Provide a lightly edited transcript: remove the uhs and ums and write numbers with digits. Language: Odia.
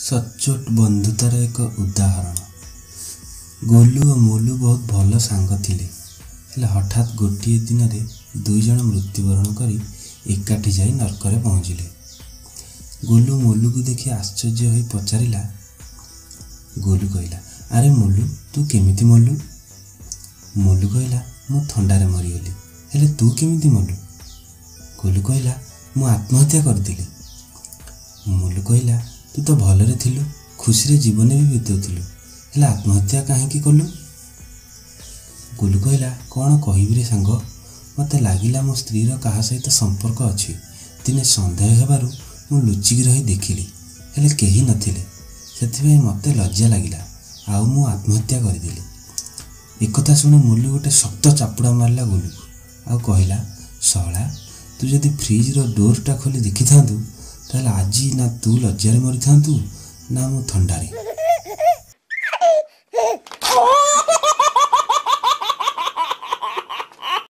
ସଚ୍ଚୋଟ ବନ୍ଧୁତାର ଏକ ଉଦାହରଣ। ଗୋଲୁ ଓ ମୋଲୁ ବହୁତ ଭଲ ସାଙ୍ଗ ଥିଲେ। ହେଲେ ହଠାତ୍ ଗୋଟିଏ ଦିନରେ ଦୁଇଜଣ ମୃତ୍ୟୁବରଣ କରି ଏକାଠି ଯାଇ ନର୍କରେ ପହଞ୍ଚିଲେ। ଗୋଲୁ ମୋଲୁକୁ ଦେଖି ଆଶ୍ଚର୍ଯ୍ୟ ହୋଇ ପଚାରିଲା, ଗୋଲୁ କହିଲା, ଆରେ ମୋଲୁ, ତୁ କେମିତି ମଲୁ? ମୋଲୁ କହିଲା, ମୁଁ ଥଣ୍ଡାରେ ମରିଗଲି, ହେଲେ ତୁ କେମିତି ମଲୁ? ଗୋଲୁ କହିଲା, ମୁଁ ଆତ୍ମହତ୍ୟା କରିଦେଲି। ମୋଲୁ କହିଲା, ତୁ ତ ଭଲରେ ଥିଲୁ, ଖୁସିରେ ଜୀବନ ବି ବିତାଉଥିଲୁ, ହେଲେ ଆତ୍ମହତ୍ୟା କାହିଁକି କଲୁ? ଗୋଲୁ କହିଲା, କ'ଣ କହିବି ରେ ସାଙ୍ଗ, ମୋତେ ଲାଗିଲା ମୋ ସ୍ତ୍ରୀର କାହା ସହିତ ସମ୍ପର୍କ ଅଛି। ଦିନେ ସନ୍ଦେହ ହେବାରୁ ମୁଁ ଲୁଚିକି ରହି ଦେଖିଲି, ହେଲେ କେହି ନଥିଲେ। ସେଥିପାଇଁ ମୋତେ ଲଜ୍ଜା ଲାଗିଲା ଆଉ ମୁଁ ଆତ୍ମହତ୍ୟା କରିଦେଲି। ଏକଥା ଶୁଣି ମୋଲୁ ଗୋଟେ ଶକ୍ତ ଚାପୁଡ଼ା ମାରିଲା ଗୋଲୁକୁ ଆଉ କହିଲା, ଶଳା, ତୁ ଯଦି ଫ୍ରିଜ୍ର ଡୋର୍ଟା ଖୋଲି ଦେଖିଥାନ୍ତୁ, ତାହେଲେ ଆଜି ନା ତୁ ଲଜ୍ଜାରେ ମରିଥାନ୍ତୁ ନା ମୁଁ ଥଣ୍ଡାରେ।